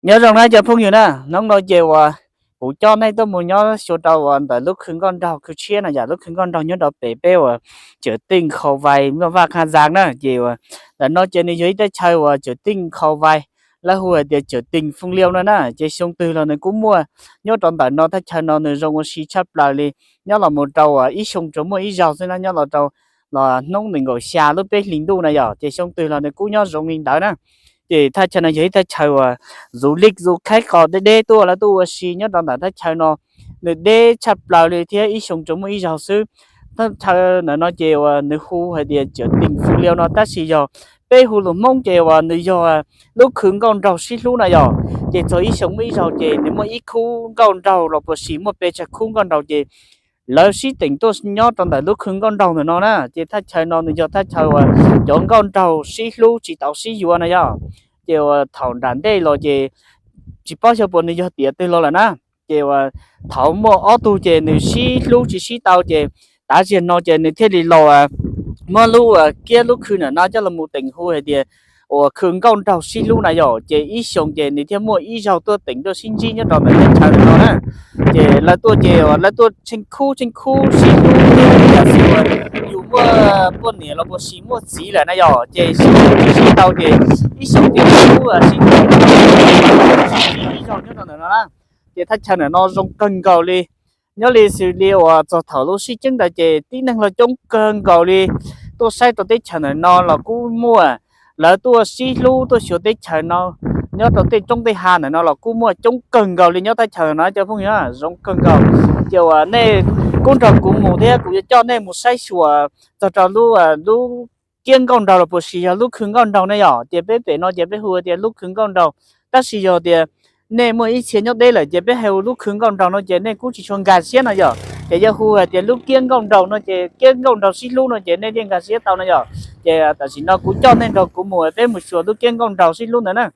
Nyob zoo na cov phooj ywg na, hnub no ces uas kuv coj nej tuaj mus nyob xyuas rau uas ntawm lub khw nkauj nraug khw tshiab na yom, lub khw nkauj nraug nyob rau pem peb uas Cawm Teej Khau Vais, Muaj Vaj Kha Zas na. Ces uas ntawm no ces nws yog ib thaj chaw uas Cawm Teej Khau Vais, lawv hu hais tias Cawm Teej Fooj Liau no na. Ces xyoo twg los nws kuj muaj nyob rau ntawm no, thaj chaw no nws zoo ua si tshaj plaws li. Nyob los mus rau uas ib xyoo tsuas muaj ib zaug xwb na, nyob los rau los hnub nees nkaum xya lub peb hlis ntuj na yom, ces xyoo twg los nws kuj nyob zoo li ntawd na. Ces thaj chaw no yog ib thaj chaw uas zuv lij zuv khaib qos deb deb tuaj, lawv tuaj ua si nyob rau ntawm thaj chaw no, nws deb tshaj plaws li thiab ib xyoo tsuas muaj ib zaug xwb. Thaj chaw ntawm no ces uas nws hu hais tias Cawm Teej Fooj Liau no, tab sis yog peb hu lus Hmoob ces uas nws yog lub khw nkauj nraug sib hlub na yom. Ces txog ib xyoo muaj ib zaug ces nws muaj ib khub nkauj nraug los puas sis muaj pes tsawg khub nkauj nraug ces lawv sib teem tuaj nyob rau ntawm lub khw nkauj nraug ntawm no na. Ces thaj chaw no nws yog thaj chaw uas cov nkauj nraug sib hlub tsis tau sib yuav na yom. Ces uas thaum nram ntej los ces tsis paub xyov puas nws yog tiam twg los lawm na. Ces uas thaum muaj ob tug ces nws sib hlub tsis sib tau ces tav sim no ces nws thiaj li los muab lub kiab lub khw ntawm no coj los mus teem hu hais tias uas khw nkauj nraug sib hlub na yom. Ces ib xyoo ces nws thiaj muaj ib zaug tuaj teem tuaj sib ntsib nyob rau ntawm teb chaws no na. Ces lawv tuaj ces lawv tuaj tsheej khub tsheej khub sib hlub, yam sis uas yus muaj poj niam los puas sis muaj txiv lawm na yom, ces sib tsis sib tau ces ib xyoo ces lawv kuj sib tau ib zaug nyob rau ntawm no na. Ces thaj chaw ntawm no zoo kawg nkaus li. Nyob li xws li uas txog thaum lub sib ceeb ntawd ces tib neeg los coob kawg nkaus li tuaj saib rau teb chaws ntawm no los kuj muaj. Lawv tuaj sib hlub tuaj xyuas teb chaws no, nyob rau tej roob tej hav ntawm no los kuj muaj coob kawg nkaus li nyob thaj chaw ntawm no cov phooj ywg, zoo kawg nkaus. Ces uas nej kuj nrog kuv mus thiab kuv yuav coj nej mus saib xyuas txog rau lub, lub kiab nkauj nraug los puas sis yog lub khw nkauj nraug ne yom. Ces peb pem no ces peb hu tias lub khw nkauj nraug, tab sis yog tias nej muaj ib txhia nyob deb lawm ces peb hais hu lub khw nkauj nraug no ces nej kuj tsis tshua nkag siab no yom. Ces yog hu hais tias lub kiab nkauj nraug no ces kiab nkauj nraug sib hlub no ces nej thiaj nkag siab tau no yom. Ces tam sim no kuv coj nej nrog kuv mus peb mus xyuas lub kiab nkauj nraug sib hlub ntawd na.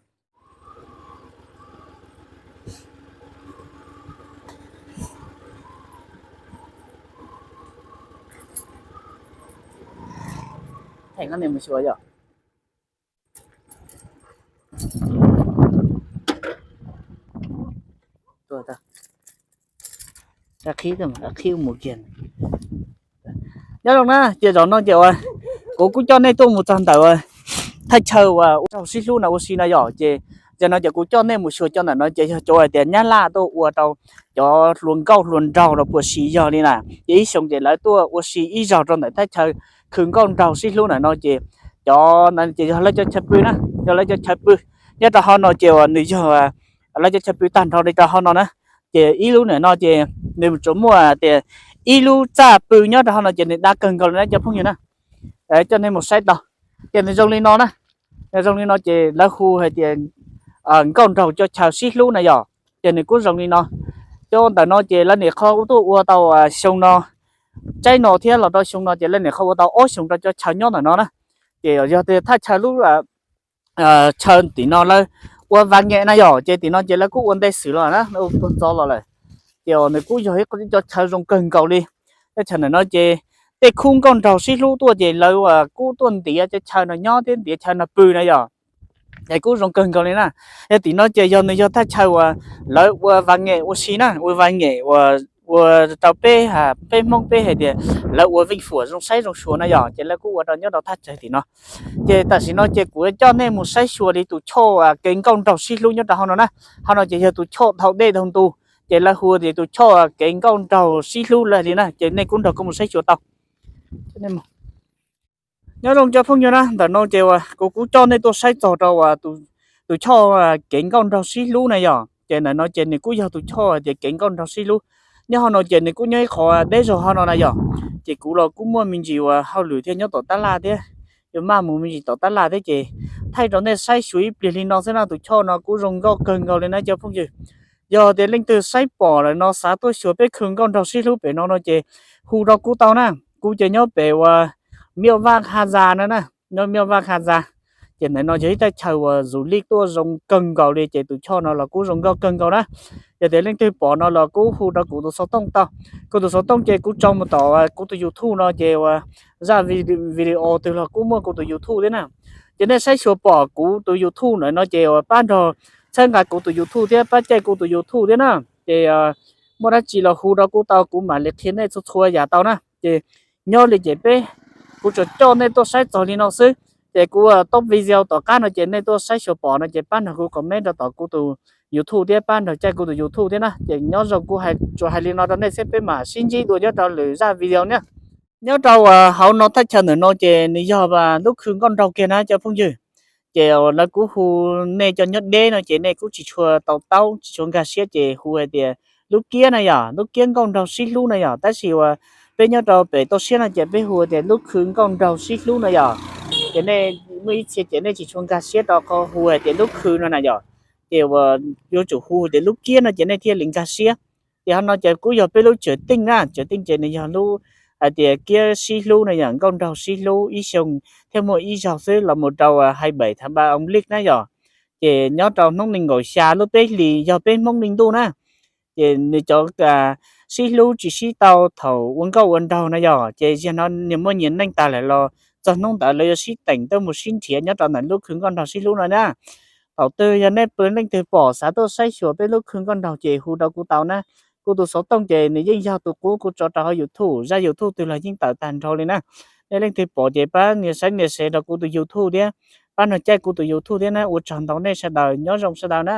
Nyob zoo na, ces zaum no ces uas kuv kuj coj nej tuaj mus txog ntawm thaj chaw uas ua nraug sib hlub no ua si no yom. Ces zaum no ces kuv coj nej mus xyuas cov ntawm no ces yog cov hais tias nyab laj tuaj ua rau cov hluas nkauj hluas nraug los puas sis yog li na. Ces ib xyoo ces lawv tuaj ua si ib zaug rau ntawm thaj chaw khw nkauj nraug sib hlub ntawm no ces cov ntawd ces yog lawv cov chaw pw na, yog lawv cov chaw pw. Nyob rau hauv no ces uas nws yog lawv cov chaw pw tag nrho li rau hauv no na. Ces ib lub ntawm no ces nws tsuas muaj tias ib lub txaj pw nyob rau hauv no ces nws dav kawg nkaus li na cov phooj ywg na. Coj nej mus saib tau. Ces nws zoo li no na, zoo li no ces lawv hu hais tias nkauj nraug cov chaw sib hlub na yom. Ces nws kuj zoo li no. Cov ntawm no ces lawv niam qho tuaj ua tau xyoo no, tsaib no thiab los rau xyoo no ces lawv niam qho ua tau ob xyoos rau cov chaw nyob ntawm no na. Ces yog tias thaj chaw lub chaw tim no lawv ua vas nyem na yom, ces tim no ces lawv kuj ua ntej xwm los na, lawv ua puag ntxov los lawm. Ces nws kuj yog ib cov chaw zoo kawg nkaus li. Cov chaw ntawm no ces tej khub nkauj nraug sib hlub tuaj ces lawv kuj tuaj ntiav cov chaw no nyob thiab ntiav chaw no pw na yom. Es kuj zoo kawg nkaus li na. Yog tim no ces yog nws yog thaj chaw uas lawv ua vas nyem ua si na, ua vas nyem ua rau peb, peb Hmoob peb hais tias lawv ua veej fuam zoo saib zoo xyuas na yom, ces lawv kuj ua rau nyob rau thaj chaw tim no. Ces tam sim no ces kuv coj nej mus saib xyuas li tus choj kev nkauj nraug sib hlub nyob rau hauv no na. Hauv no ces yog tus choj dhau dej dhau ntu, ces lawv hu tias tus choj kev nkauj nraug sib hlub lawm li na, ces nej kuj nrog kuv mus saib xyuas tau. Nyob zoo cov phooj ywg na, ntawm no ces uas kuv kuj coj nej tuaj saib txog rau uas tus choj kev nkauj nraug sib hlub na yom. Ces ntawm no ces nws kuj yog tus choj tias kev nkauj nraug sib hlub. Nyob hauv no ces nws kuj nyob ib qho deb zog hauv no na yom. Ces kuv los kuj muaj me ntsis uas hauj lwm thiab nyob tom tab laj thiab, yuav maj mus me ntsis tom tab laj thiab ces thaij rau nej saib xyuas ib pliag li no xwb na. Tus choj no kuj zoo nkauj kawg nkaus li na cov phooj ywg. Yog tias leej twg saib pom lawm no xav tuaj xyuas peb khw nkauj nraug sib hlub pem no no ces hu rau kuv tau na. Kuv ces nyob pem uas Miaj Vaj Kha Zas no na, nyob Miaj Vaj Kha Zas. Ces ntawm no yog ib thaj chaw uas zus lij tuaj zoo kawg nkaus li, ces tus choj no los kuj zoo nkauj kawg nkaus na. Yog tias leej twg pom no los kuj hu rau kuv tus xov tooj tau. Kuv tus xov tooj ces kuv tso mus tom kuv tus YouTube no ces uas zaj video twg los kuj muaj kuv tus YouTube thiab na. Ces nej saib xyuas pom kuv tus YouTube ntawm no ces uas pab nrog txhawb nqa kuv tus YouTube thiab pab caij kuv tus YouTube thiab na. Ces muaj dab tsi los hu rau kuv tau, kuv mam li qhia nej txhua txhua yam tau na. Ces nyob li ces peb, kuv tsuas coj nej tuaj saib txog li no xwb. Ces kuv tau video tom qab no ces nej tuaj saib xyuas pom no ces pab nrog kuv comment rau tom kuv tus YouTube thiab pab nrog caij kuv tus YouTube thiab na. Ces nyob zoo, kuv tsuas hais li no rau nej xwb, peb mam sib ntsib dua nyob rau lwm zaj video na. Nyob rau hauv no thaj chaw ntawm no ces nws yog lub khw nkauj nraug kiag na cov phooj ywg. Ces lawv kuj hu, nej cov nyob deb no ces nej kuj tsis tshua tau taub tsis tshua nkag siab ces hu hais tias lub kiab na yom, lub kiab nkauj nraug sib hlub na yom. Tab sis uas peb nyob rau pem toj siab no ces peb hu tias lub khw nkauj nraug sib hlub na yom. Ces nej muaj ib txhia ces nej tsis tshua nkag siab rau qhov hu hais tias lub khw no na yom. Ces uas yuav tsum hu tias lub kiab no ces nej thiaj li nkag siab. Ces hauv no ces kuj yog peb lub tsev teej na, tsev teej ces nws yog lub hais tias kiab sib hlub na yom, nkauj nraug sib hlub ib xyoo thiaj muaj ib zaug xwb los mus rau hais beem thav npa oo lik na yom. Ces nyob rau hnub nees nkaum xya lub peb hlis yog peb Hmoob li ntuj na, ces nws cov sib hlub tsis sib tau thaum ua nkauj ua nraug na yom. Ces yog no nws muaj nyias neej tas lawm los txog hnub ntawd lawv yuav sib teem tuaj mus sib nrhiav nyob rau ntawm lub khw nkauj nraug sib hlub no na. Thaum twg yog nej leej twg pom xav tuaj saib xyuas peb lub khw nkauj nraug ces hu rau kuv tau na. Kuv tus xov tooj ces nws yeej yog tus qub kuv tso rau hauv YouTube, zaj YouTube twg los yeej tawm tag nrho li na. Nej leej twg pom ces pab nias saib nias share rau kuv tus YouTube thiab pab nrog caij kuv tus YouTube thiab na. Ua tsaug ntau nej sawv daws, nyob zoo sawv daws na.